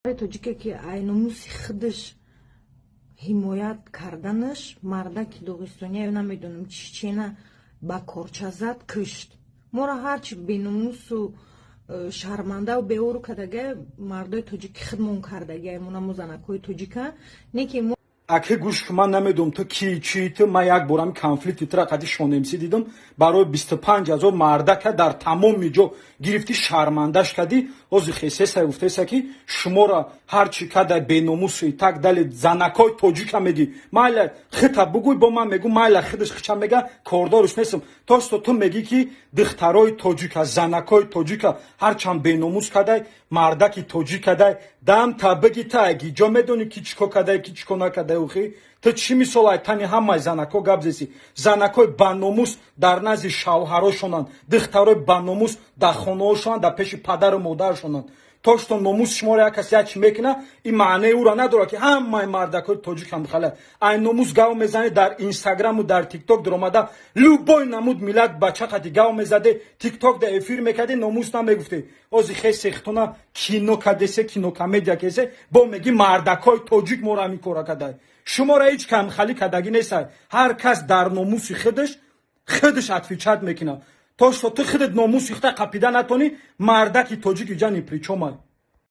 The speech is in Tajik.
Тоҷике, ки ай номуси худаш ҳимоят карданаш, мардаки доғистония, намедонам, чечена ба корча зад, кушт. Моро ҳарчи беномусу шармандаву беору кардагай, мардои тоҷики худмон кардагай, монамо занакҳои тоҷика не ки мо. Аке, гӯш ки, ман намедонам ту ки, чи ту. Ман як борам конфликти тура қади Шонемсӣ дидам. Барои 25 000 мардака дар тамоми ҷо гирифтӣ, шармандаш кардӣ. Ҳозир хесеса гуфтеса, ки шуморо ҳар чӣ када, беномусу и так далее, занакҳои тоҷика мегӣ. Майла, хита бугӯй, бо ман мегӯ, майла, хидаш хича мега, кордориш нестам. То ту мегӣ, ки духтарои тоҷика, занакҳои тоҷика ҳарчанд беномус кадай, мардаки тоҷик кадай, дам та бигӣ. Та аги ҷо медонӣ, ки чӣ кор кадай, ки чӣ кор накадай. Ухи, ту чӣ мисол ай тани ҳамаи занакҳо гап зесӣ? Занакҳои баномус дар назди шавҳарошонанд, духтарои баномус дар хонаҳошонанд, дар пеши падару модаршонанд. То что номус шуморо як кас як чӣ мекуна, ин маънаи ӯро надорад, ки ҳамаи мардакҳои тоҷик ҳам хала. Ай номус гав мезанӣ дар Инстаграму дар Тикток дуромада, любой намуд миллат бача қати гав мезаде, Тикток да эфир мекарди, номус намегуфте. Ози хесехтона кино кадесе, кинокомедия кесе, бо меги, мардакҳои тоҷик моро ҳамин кора кадай. Шуморо ҳеҷ камхалӣ кардагӣ нестай. Ҳар кас дар номуси худаш худаш отвечать мекунад. То что ту худат номуси худа қапида натонӣ, мардаки тоҷик иҷа ни при чём ай.